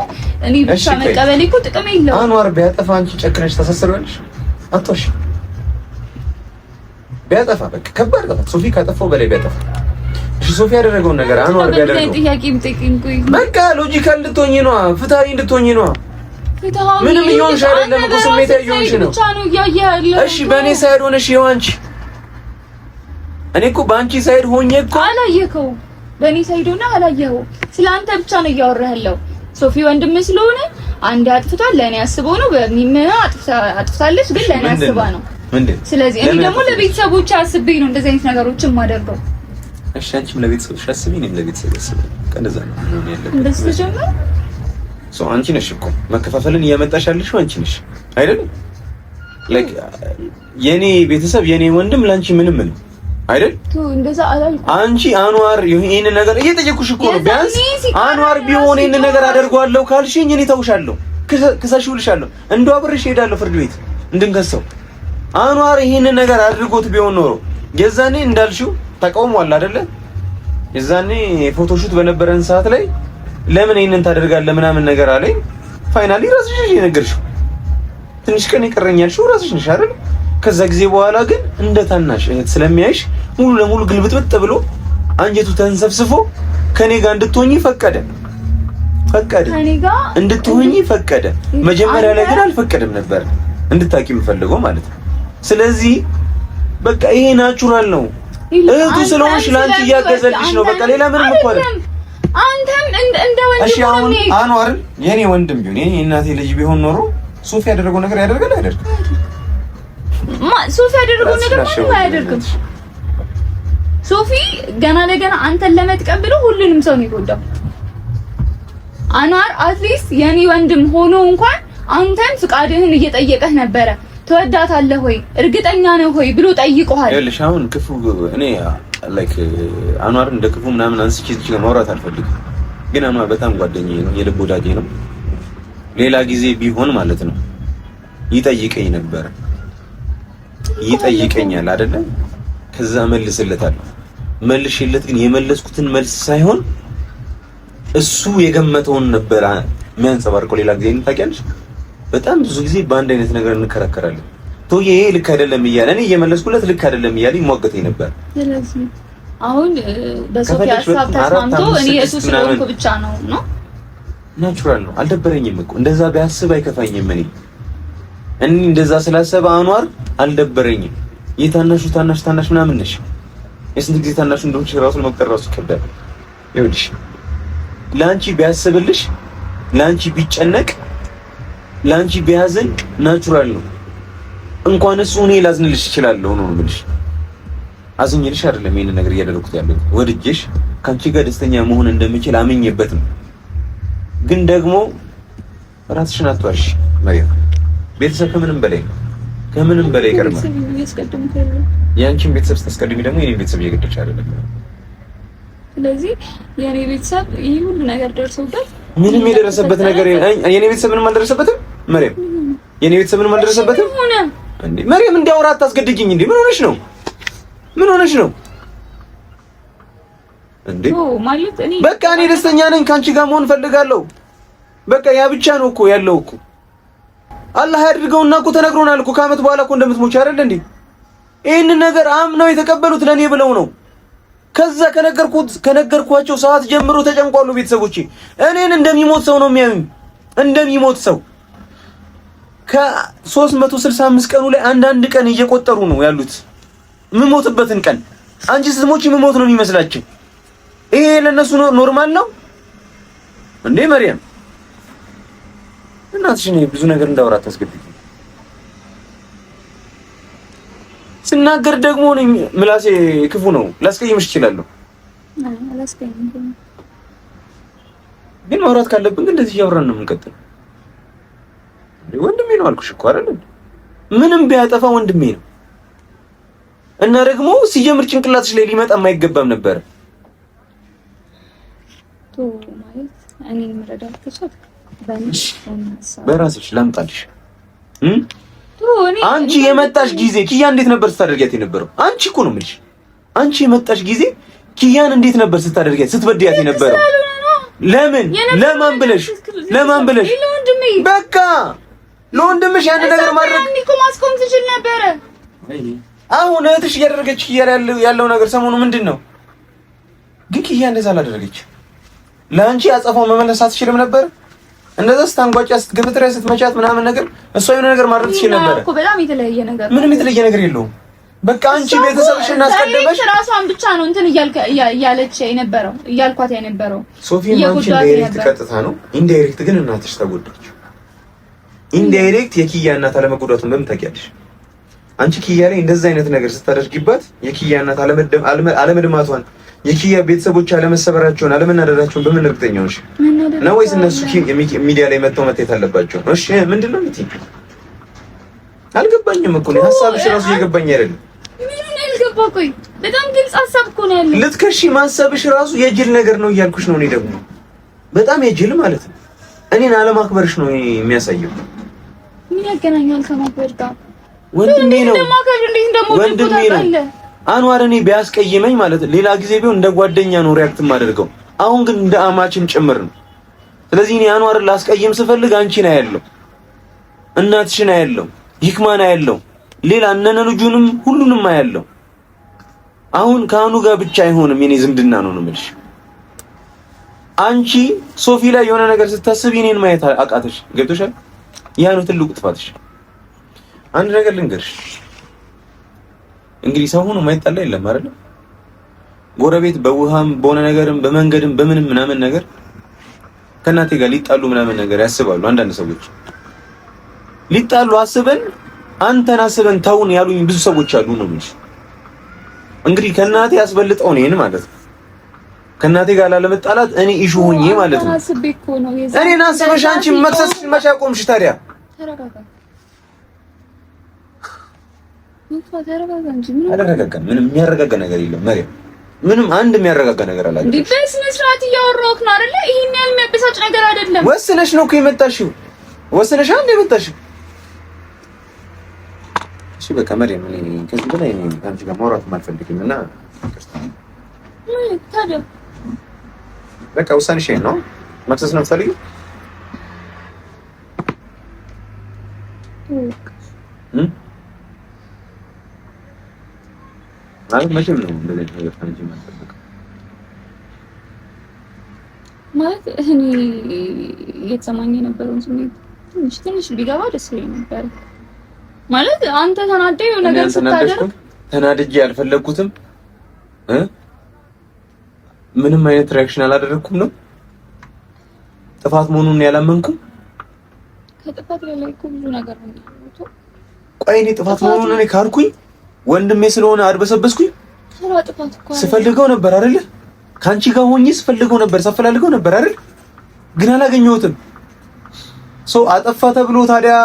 እኔ ብቻ መቀበሌ እኮ ጥቅም የለውም። አንዋር ቢያጠፋ አንቺ ጨክነሽ ታሳስሪዋለሽ? አትዋሽ። ቢያጠፋ በቃ ከባድ ጥፋት ሶፊ ካጠፋው በላይ ቢያጠፋ እሺ፣ ሶፊ ያደረገውን ነገር አንዋር ቢያደርገው በቃ logical እንድትሆኚ ነዋ፣ ፍትሃዊ እንድትሆኚ ነዋ። ምንም እየሆንሽ አይደለም እኮ ስሜታዊ እየሆንሽ ነው። እሺ፣ በእኔ side ሆነሽ ይኸው አንቺ እኔ እኮ በአንቺ side ሆኜ እኮ አላየከው። በእኔ side ሆነ አላየኸው። ስለ አንተ ብቻ ነው እያወራህ ያለው። ሶፊ ወንድም ስለሆነ አንድ አጥፍቷል፣ ለእኔ አስቦ ነው። በሚመና አጥፍታለች፣ ግን ለእኔ አስባ ነው። ስለዚህ እኔ ደግሞ ለቤተሰቦች አስቤ ነው እንደዚህ አይነት ነገሮችን የማደርገው። እሺ አንቺም ለቤተሰቦች አስቢ፣ እኔም ለቤተሰብ አስቤ። እንደዛ ነው ያለበት። እንደዚህ ተጀመረ። so አንቺ ነሽ እኮ መከፋፈልን እያመጣሽ ያለሽው አንቺ ነሽ አይደል? like የኔ ቤተሰብ የኔ ወንድም ለአንቺ ምንም ነው አይደል? እንደዛ አላልኩም። አንቺ አንዋር ይሄንን ነገር እየጠየኩሽ እኮ ነው። ቢያንስ አንዋር ቢሆን ይሄንን ነገር አደርገዋለሁ ካልሽኝ እኔ ተውሻለሁ፣ ክሰሽው እልሻለሁ፣ እንደው አብሬሽ እሄዳለሁ ፍርድ ቤት እንድንከሰው። አንዋር ይሄንን ነገር አድርጎት ቢሆን ኖሮ የዛኔ እንዳልሽው ተቃውሟል አይደለ? የዛኔ photoshoot በነበረን ሰዓት ላይ ለምን ይሄንን ታደርጋለህ ምናምን ነገር አለኝ። finally ራስሽ ነሽ የነገርሽው። ትንሽ ቀን ይቀረኛል ሽው ራስሽ ነሽ አይደል? ከዛ ጊዜ በኋላ ግን እንደ ታናሽ እህት ስለሚያይሽ ሙሉ ለሙሉ ግልብጥብጥ ብሎ አንጀቱ ተንሰፍስፎ ከኔ ጋር እንድትሆኚ ፈቀደ ፈቀደ እንድትሆኚ ፈቀደ። መጀመሪያ ላይ ግን አልፈቀደም ነበር፣ እንድታቂ የምፈልገው ማለት ነው። ስለዚህ በቃ ይሄ natural ነው። እህቱ ስለሆንሽ ለአንቺ እያገዘልሽ ነው። በቃ ሌላ ምንም እኮ አይደለም። አንተም እንደ ወንድም እሺ፣ አሁን አንዋር የኔ ወንድም ቢሆን የኔ እናቴ ልጅ ቢሆን ኖሮ ሶፊ ያደረገው ነገር ያደርጋል አያደርግም? ሶፊ ያደረገው ነገር ማንም አያደርግም። ሶፊ ገና ለገና አንተን ለመጥቀም ብሎ ሁሉንም ሰው ነው የጎዳው። አንዋር at least የኔ ወንድም ሆኖ እንኳን አንተን ፍቃድህን እየጠየቀህ ነበረ። ትወዳታለህ ወይ እርግጠኛ ነህ ወይ ብሎ ጠይቆሃል። ይኸውልሽ አሁን ክፉ እኔ like አንዋርን እንደ ክፉ ምናምን አንስቼ እዚህ ጋር ማውራት አልፈልግም፣ ግን አንዋር በጣም ጓደኛዬ ነው፣ የልብ ወዳጄ ነው። ሌላ ጊዜ ቢሆን ማለት ነው ይጠይቀኝ ነበር፣ ይጠይቀኛል አይደለ? ከዛ መልስለታለሁ። መልሽለት ግን የመለስኩትን መልስ ሳይሆን እሱ የገመተውን ነበር የሚያንጸባርቀው። ሌላ ጊዜ ታውቂያለሽ፣ በጣም ብዙ ጊዜ በአንድ አይነት ነገር እንከራከራለን። ቶዬ ይሄ ልክ አይደለም እያለ እኔ እየመለስኩለት ልክ አይደለም እያለ ይሟገተኝ ነበር። ስለዚህ አሁን በሶፊ ሀሳብ ተስማምቶ እኔ እሱ ስለሆንኩ ብቻ ነው ነው natural ነው። አልደበረኝም እኮ እንደዛ ቢያስብ አይከፋኝም። እኔ እኔ እንደዛ ስላሰበ አንዋር አልደበረኝም። የታናሹ ታናሽ ታናሽ ምናምን ነሽ። የስንት ጊዜ ታናሹ እንደሆንሽ ራሱ ለመቁጠር ራሱ ይከብዳል። ይኸውልሽ ለአንቺ ቢያስብልሽ፣ ለአንቺ ቢጨነቅ፣ ለአንቺ ቢያዝን natural ነው። እንኳን እሱ እኔ ላዝንልሽ እችላለሁ ነው የምልሽ። አዝኜልሽ አይደለም ይሄንን ነገር እያደረኩት ያለሁት ወድጄሽ ከአንቺ ጋር ደስተኛ መሆን እንደምችል አምኜበት ነው። ግን ደግሞ ራስሽን አትዋሽ መሪም። ቤተሰብ ከምንም በላይ ነው፣ ከምንም በላይ ይቀድማል። የአንቺን ቤተሰብ ስታስቀድሚ ደግሞ የኔን ቤተሰብ እየገደልሽ አይደለም። ስለዚህ የኔ ቤተሰብ ይህ ሁሉ ነገር ደርሶበት ምንም የደረሰበት ነገር የኔ ቤተሰብ ምንም አልደረሰበትም። መሪም የኔ ቤተሰብ ምንም አልደረሰበትም። እንዴ መሪም እንዲያወራ አታስገድጂኝ። እንዴ ምን ሆነሽ ነው? ምን ሆነሽ ነው? እንዴ ማለት እኔ በቃ እኔ ደስተኛ ነኝ፣ ከአንቺ ጋር መሆን ፈልጋለሁ። በቃ ያ ብቻ ነው እኮ ያለው እኮ። አላህ ያድርገውና እኮ ተነግሮናል እኮ ከዓመት በኋላ እኮ እንደምትሞች አይደል እንዴ? ይህንን ነገር አምነው የተቀበሉት ለእኔ ብለው ነው። ከዛ ከነገርኳቸው ሰዓት ጀምሮ ተጨንቋሉ ቤተሰቦቼ። እኔን እንደሚሞት ሰው ነው የሚያዩኝ፣ እንደሚሞት ሰው ከ365 ቀኑ ላይ አንዳንድ ቀን እየቆጠሩ ነው ያሉት የምሞትበትን ቀን። አንቺ ስትሞቺ የምሞት ነው የሚመስላቸው። ይሄ ለነሱ normal ነው እንዴ? መርያም እናትሽ እኔ ብዙ ነገር እንዳወራ አታስገድጂኝ። ስናገር ደግሞ እኔ ምላሴ ክፉ ነው፣ ላስቀይምሽ እችላለሁ። ግን ማውራት ካለብን ግን እንደዚህ እያወራን ነው የምንቀጥለው። ወንድሜ ነው አልኩሽ እኮ አይደል? ምንም ቢያጠፋ ወንድሜ ነው። እና ደግሞ ሲጀምር ጭንቅላትሽ ላይ ሊመጣ የማይገባም ነበር። ማለት እኔ መረዳት ከቻልክ በራስሽ ላምጣልሽ። አንቺ የመጣሽ ጊዜ ኪያ እንዴት ነበር ስታደርጊያት የነበረው? አንቺ እኮ ነው የምልሽ። አንቺ የመጣሽ ጊዜ ኪያን እንዴት ነበር ስታደርጊያት ስትበድያት የነበረው? ለምን ለማን ብለሽ ለማን ብለሽ? በቃ ለወንድምሽ ያን ነገር ማድረግ እኮ ማስቆም ትችል ነበረ። አሁን እህትሽ እያደረገች ያለው ነገር ሰሞኑ ምንድን ነው ግን? ኪያ እንደዛ አላደረገች። ለአንቺ አጸፋውን መመለስ አትችልም ነበር? እንደዛ ስታንጓጫ ስትገፍትሪያ ስትመቻት ምናምን ነገር እሷ የሆነ ነገር ማድረግ ትችል ነበር እኮ። በጣም የተለያየ ነገር ምንም የተለየ ነገር የለውም። በቃ አንቺ ቤተሰብሽን አስቀደመሽ። ራሷን ብቻ ነው እንትን እያለች የነበረው እያልኳት የነበረው ሶፊ። አንቺ indirect ቀጥታ ነው፣ indirect ግን እናትሽ ተጎዳች። indirect የኪያ እናት አለመጎዳቱን በምን ታውቂያለሽ? አንቺ ኪያ ላይ እንደዛ አይነት ነገር ስታደርጊባት የኪያ እናት አለመድማቷን የኪያ ቤተሰቦች አለመሰበራቸውን አለመናደዳቸውን በምን እርግጠኛ ሆንሽ ነው? ወይስ እነሱ ሚዲያ ላይ መጥተው መታየት አለባቸው? እሺ ምንድን ነው የምትይኝ? አልገባኝም እኮ ነው ሀሳብሽ ራሱ እየገባኝ አይደለም። ምኑን ያልገባ? ቆይ በጣም ግልጽ ሀሳብ እኮ ነው ያለው። ልትከሺ ማሰብሽ ራሱ የጅል ነገር ነው እያልኩሽ ነው። እኔ ደግሞ በጣም የጅል ማለት ነው። እኔን አለማክበርሽ ነው የሚያሳየው። ምን ያገናኛል ከማክበር ጋር? ወንድሜ ነው ወንድሜ ነው አንዋር። እኔ ቢያስቀይመኝ ማለት ሌላ ጊዜ ቢሆን እንደ ጓደኛ ነው react የማደርገው። አሁን ግን እንደ አማችም ጭምር ነው። ስለዚህ እኔ አንዋርን ላስቀይም ስፈልግ አንቺን አያለው፣ እናትሽን አያለው፣ ይክማን አያለው፣ ሌላ እነነ ልጁንም ሁሉንም አያለው። አሁን ከአኑ ጋር ብቻ አይሆንም የኔ ዝምድና ነው ነው የምልሽ። አንቺ ሶፊ ላይ የሆነ ነገር ስታስብ እኔን ማየት አቃተሽ። ገብቶሻል? ያ ነው ትልቁ ጥፋትሽ። አንድ ነገር ልንገርሽ እንግዲህ ሰው ሆኖ የማይጣላ የለም አይደል? ጎረቤት በውሃም በሆነ ነገርም በመንገድም በምንም ምናምን ነገር ከእናቴ ጋር ሊጣሉ ምናምን ነገር ያስባሉ። አንዳንድ ሰዎች ሊጣሉ አስበን አንተን አስበን ተውን ያሉኝ ብዙ ሰዎች አሉ ነው የምልሽ። እንግዲህ ከእናቴ አስበልጠው እኔን ማለት ነው። ከእናቴ ጋር ላለመጣላት እኔ issue ሆኜ ማለት ነው። እኔን አስበሽ አንቺ መክሰስሽን መቼ አቆምሽ ታዲያ? አልረጋጋም። ምንም የሚያረጋጋ ነገር የለም መሪም፣ ምንም አንድ የሚያረጋጋ ነገር አላውቅም። እንዴ በስነ ስርዓት እያወራሁት ነው አይደለ? ይሄን ያህል የሚያበሳጭ ነገር አይደለም። ወስነሽ ነው እኮ የመጣሽው። ወስነሽ አንድ የመጣሽው። እሺ በቃ መሪም፣ እኔ ከዚህ በላይ እኔ ከአንቺ ጋር ማውራት አልፈልግም እና ታዲያ በቃ ውሳኔሽ ይሄን ነው። መክሰስ ነው የምትፈልጊው? ማለት መቼም ነው እንደዚህ ነገር ከአንቺ የማልጠብቀው። ማለት እኔ እየተሰማኝ የነበረውን ስሜት ትንሽ ትንሽ ቢገባ ደስ ይለኝ ነበር። ማለት አንተ ተናደህ የሆነ ነገር ስታደርግ ተናድጄ አልፈለግኩትም እ ምንም አይነት reaction አላደረግኩም ነው ጥፋት መሆኑን ያላመንኩም። ከጥፋት በላይ እኮ ብዙ ነገር ነው። ቆይ እኔ ጥፋት መሆኑን እኔ ካልኩኝ ወንድሜ ስለሆነ አድበሰበስኩኝ። ስፈልገው ነበር አይደል? ከአንቺ ጋር ሆኜ ስፈልገው ነበር፣ ሳፈላልገው ነበር አይደል? ግን አላገኘሁትም። ሰው አጠፋ ተብሎ ታዲያ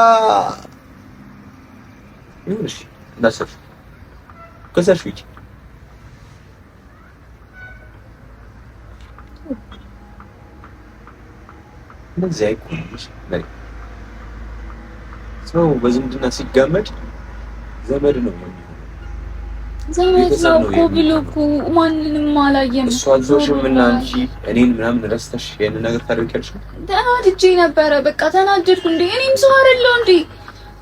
ይሁን። እሺ እንዳሰብሽ ከዛሽ ውጪ እንደዚህ አይኮንም። ሰው በዝምድና ሲጋመድ ዘመድ ነው ዘመድ ነው እኮ ብሎ እኮ ማንንም አላየም። እሱ አልዞሽም እና አንቺ እኔን ምናምን ረስተሽ ይሄንን ነገር ታደርጊያለሽ? ተናድጄ ነበረ። በቃ ተናደድኩ። እንዴ እኔም ሰው አይደለሁ እንዴ?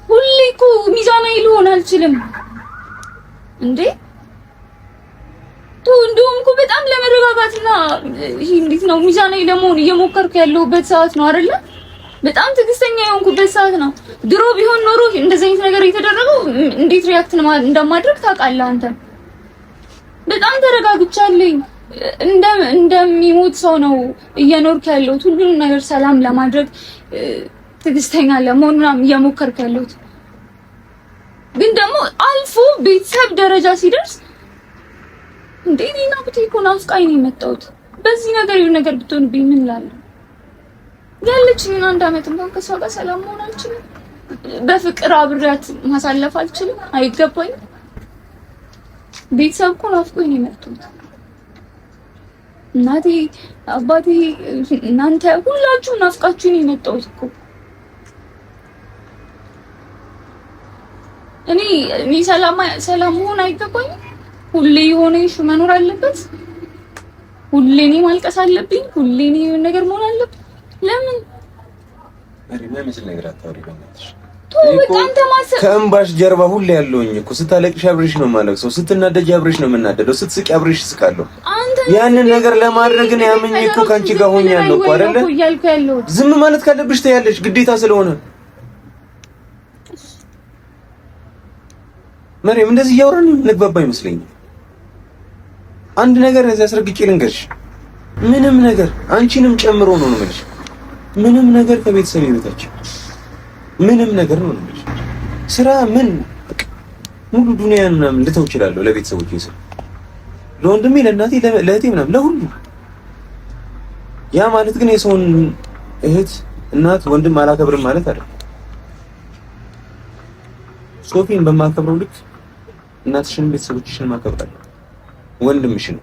ሁሌ እኮ ሚዛናዊ ልሆን አልችልም እንዴ? እንደውም እኮ በጣም ለመረጋጋትና ይሄ እንዴት ነው ሚዛናዊ ለመሆን እየሞከርኩ ያለሁበት ሰዓት ነው አይደለ? በጣም ትዕግስተኛ የሆንኩበት ሰዓት ነው። ድሮ ቢሆን ኖሮ እንደዚህ አይነት ነገር የተደረገው እንዴት react እንደማድረግ ታውቃለህ አንተ። በጣም ተረጋግቻለኝ። እንደሚሞት ሰው ነው እየኖርክ ያለሁት። ሁሉንም ነገር ሰላም ለማድረግ ትዕግስተኛ ለመሆን ምናምን እየሞከርክ ያለሁት፣ ግን ደግሞ አልፎ ቤተሰብ ደረጃ ሲደርስ እንዴ እኔና ብቴ እኮ ናፍቃኝ ነው የመጣሁት። በዚህ ነገር ይሁን ነገር ብትሆንብኝ ምን እላለሁ? ያለችኝን አንድ አመት እንኳን ከሷ ጋር ሰላም መሆን አልችልም። በፍቅር አብሬያት ማሳለፍ አልችልም። አይገባኝም። ቤተሰብ እኮ ናፍቆኝ ነው የመጡት። እናቴ፣ አባቴ፣ እናንተ ሁላችሁ ናፍቃችሁ ነው የመጣሁት እኮ። እኔ እኔ ሰላም ሰላም መሆን አይገባኝም? ሁሌ የሆነ issue መኖር አለበት? ሁሌ እኔ ማልቀስ አለብኝ? ሁሌ እኔ የሆነ ነገር መሆን አለብኝ? ለምን ነገር አታውሪ በእናትሽ። ከእምባሽ ጀርባ ሁሌ ያለውኝ እኮ ስታለቅሽ አብሬሽ ነው የማለቅሰው፣ ስትናደጅ አብሬሽ ነው የምናደደው፣ ስትስቂ አብሬሽ እስቃለሁ። ያንን ነገር ለማድረግ ነው ያመኝ እኮ ከአንቺ ጋር ሆኛለሁ እኮ አይደለ? ዝም ማለት ካለብሽ ትያለሽ ግዴታ ስለሆነ መሪም፣ እንደዚህ እያወራን የምንግባባ አይመስለኝም። አንድ ነገር እዚህ አስረግጬ ልንገርሽ፣ ምንም ነገር አንቺንም ጨምሮ ነው ነው የምልሽ፣ ምንም ነገር ከቤተሰብ በታች ምንም ነገር ነው የምልሽ። ስራ ምን ሙሉ ዱንያን ምናምን ልተው እችላለሁ ለቤተሰቦቼ ስል፣ ለወንድሜ፣ ለእናቴ፣ ለእህቴ ምናምን ለሁሉ። ያ ማለት ግን የሰውን እህት፣ እናት፣ ወንድም አላከብርም ማለት አይደለም። ሶፊን በማከብረው ልክ እናትሽን፣ ቤተሰቦችሽን ማከብራለሁ፣ ወንድምሽን።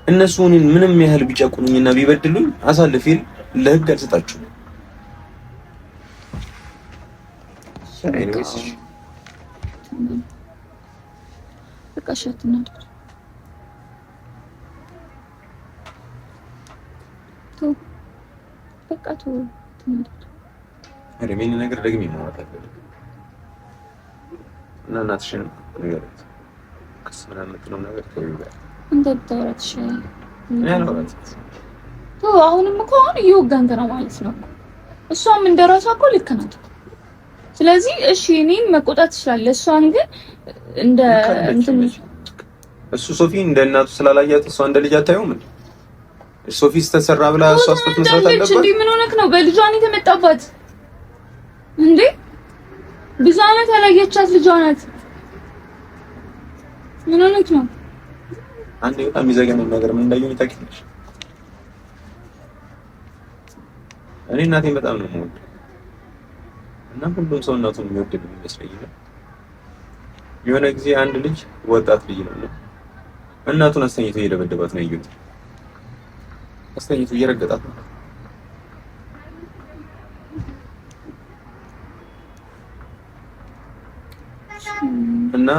እነሱ እኔን ምንም ያህል ቢጨቁኑኝና ቢበድሉኝ አሳልፌ ለህግ አልሰጣችሁም። በቃ እሺ፣ አትናደድ። ተው በቃ ተው፣ አትናደድ። ኧረ ይሄን ነገር ደግሜ ማውራት አልፈልግም። እና እናትሽን ንገሪያት፣ ክስ ምናምን የምትለው ነገር ተይው። አንተ ብታወራት ይሻላል። ተው፣ አሁንም እኮ አሁን እየወጋንክ ነው ማለት ነው። እሷም እንደራሷ እኮ ልክ ናት። ስለዚህ እሺ እኔም መቆጣት ትችላለህ፣ እሷን ግን እንደ እንትን እሱ ሶፊ እንደ እናቱ ስላላያት እሷ እንደ ልጅ አታየውም እንዴ? ሶፊ ስተሰራ ብላ እሷ ስህተት መስራት አለባት እንዴ? ምን ሆነክ ነው? በልጇ ነው የተመጣባት እንዴ? ብዙ አመት ያላየቻት ልጇ ናት። ምን ሆነክ ነው? አንዴ በጣም የሚዘገንን ነገር ምን እንዳየሁኝ ታውቂያለሽ? እኔ እናቴን በጣም ነው የምወደው እና ሁሉም ሰው እናቱን የሚወድ ነው የሚመስለኝ። የሆነ ጊዜ አንድ ልጅ ወጣት ልጅ ነው እናቱን አስተኝቶ እየደበደባት ነው ያየሁት። አስተኝቶ እየረገጣት ነው። እና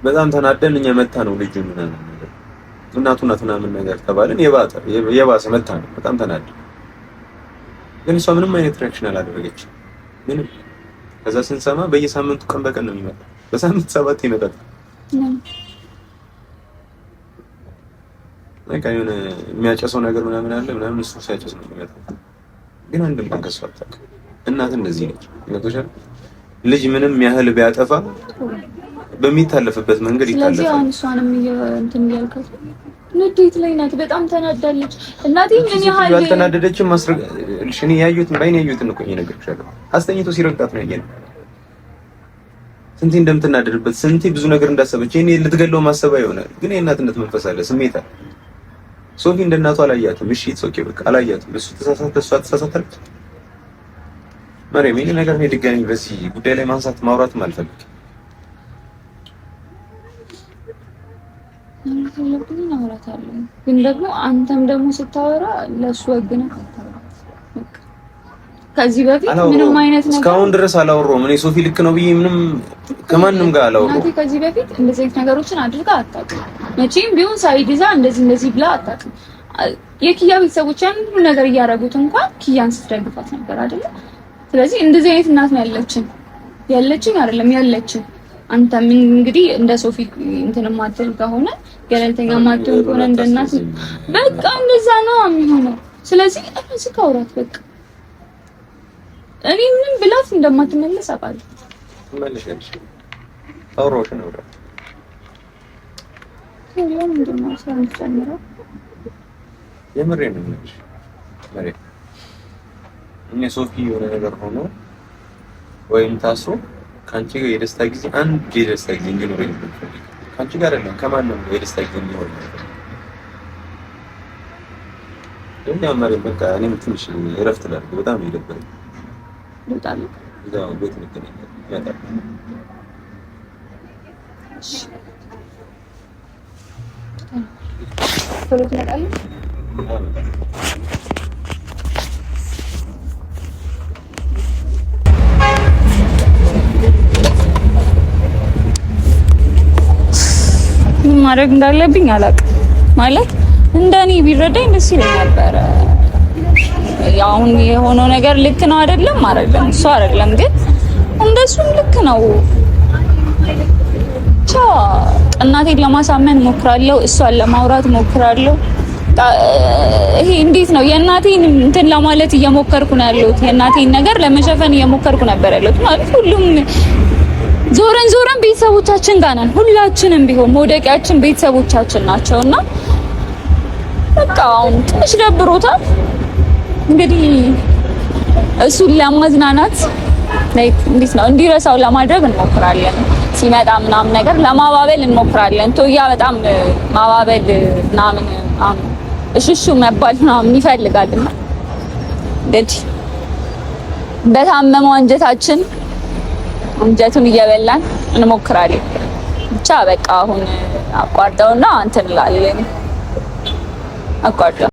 በጣም ተናደን እኛ መታ ነው ልጁ ምናምን ነገር እናቱ ናት ምናምን ነገር ተባልን። የባሰ መታ ነው። በጣም ተናደን፣ ግን እሷ ምንም አይነት reaction አላደረገችም። ምንም። ከዛ ስንሰማ በየሳምንቱ ቀን በቀን ነው የሚመጣው። በሳምንት 7 ይመጣል። በቃ የሆነ የሚያጨሰው ነገር ምናምን አለ ምናምን፣ እሱ ሲያጨስ ነው የሚመጣው። ግን አንድም ቀን ከእሷ አታውቅም። እናት እንደዚህ ነች። ገብቶሻል? ልጅ ምንም ያህል ቢያጠፋ በሚታለፍበት መንገድ ይታለፋል። ስለዚህ አሁን እሷንም እንትን እያልካት ንዴት ላይ ናት። በጣም ተናዳለች። እናቴ ምን ያህል ያልተናደደችም ማስረግልሽ እኔ ያዩትን ባይኔ ያዩትን እኮ እየነገርኩሻለሁ። አስተኝቶ ሲረግጣት ነው ያየነው። ስንቴ እንደምትናደድበት ስንቴ ብዙ ነገር እንዳሰበች እኔ ልትገለው ማሰባ ይሆናል። ግን የእናትነት መንፈስ አለ፣ ስሜት አለ። ሶፊ እንደ እናቷ አላያትም። እሺ it's okay በቃ አላያትም። እሱ ተሳሳተ፣ እሷ ተሳሳተች። መሬም ይሄን ነገር እኔ ድጋሚ በዚህ ጉዳይ ላይ ማንሳት ማውራትም አልፈልግም። ያለብኝን አወራታለሁ። ግን ደግሞ አንተም ደግሞ ስታወራ ለእሱ ወግነህ አታወራ። ከዚህ በፊት ምንም አይነት ነገር እስካሁን ድረስ አላወራሁም። እኔ ሶፊ ልክ ነው ብዬ ምንም ከማንም ጋር አላወራሁም። እናቴ ከዚህ በፊት እንደዚህ አይነት ነገሮችን አድርጋ አታውቅም። መቼም ቢሆን side ይዛ እንደዚህ እንደዚህ ብላ አታውቅም። የኪያ ቤተሰቦች ያን ሁሉ ነገር እያደረጉት እንኳን ኪያን ስትደግፋት ነበር አይደለ? ስለዚህ እንደዚህ አይነት እናት ነው ያለችን ያለችን አይደለም ያለችን። አንተም እንግዲህ እንደ ሶፊ እንትን ማትል ከሆነ ገለልተኛ ማትሆን ከሆነ እንደ እናት በቃ እንደዛ ነው የሚሆነው። ስለዚህ እራስህ ካውራት በቃ እኔ ምንም ብላት እንደማትመለስ አውቃለሁ። ትመለሻለሽ። አውራዎች ነው ምንድን ነው ስራ የምትጨምረው? የምሬን ነው የምልሽ መሬት እኔ ሶፊ የሆነ ነገር ሆኖ ወይም ታስሮ ከአንቺ ጋር የደስታ ጊዜ አንድ የደስታ ጊዜ እንዲኖረኝ ነው የምፈልገው። ከአንቺ ጋር አይደለም ከማንም ጋር የደስታ ጊዜ እንዲኖረኝ ነው የምፈልገው። ግን ያው መሬት በቃ እኔም ትንሽ እረፍት ላድርግ። በጣም ነው የደበረኝ። ልውጣልህ? እዛው ቤት እንገናኛለን። ይመጣል። እሺ። ቶሎ ትመጣለህ? ምን ማድረግ እንዳለብኝ አላውቅም። ማለት እንደኔ ቢረዳኝ ደስ ይለኝ ነበረ። አሁን የሆነው ነገር ልክ ነው አይደለም? አይደለም፣ እሱ አይደለም፣ ግን እንደሱም ልክ ነው። ብቻ እናቴን ለማሳመን ሞክራለሁ፣ እሷን ለማውራት ሞክራለሁ። ይሄ እንዴት ነው የእናቴን እንትን ለማለት እየሞከርኩ ነው ያለሁት። የእናቴን ነገር ለመሸፈን እየሞከርኩ ነበር ያለሁት። ማለት ሁሉም ዞረን ዞረን ቤተሰቦቻችን ጋር ነን። ሁላችንም ቢሆን መውደቂያችን ቤተሰቦቻችን ናቸውና በቃ አሁን ትንሽ ደብሮታል። እንግዲህ እሱን ለማዝናናት like እንዴት ነው እንዲረሳው ለማድረግ እንሞክራለን። ሲመጣ ምናምን ነገር ለማባበል እንሞክራለን። ቶያ በጣም ማባበል ምናምን እሽሹ መባል ምናምን ይፈልጋልና እንግዲህ በታመመው አንጀታችን አንጀቱን እየበላን እንሞክራለን። ብቻ በቃ አሁን አቋርጠውና እንትን እላለን አቋርጠው።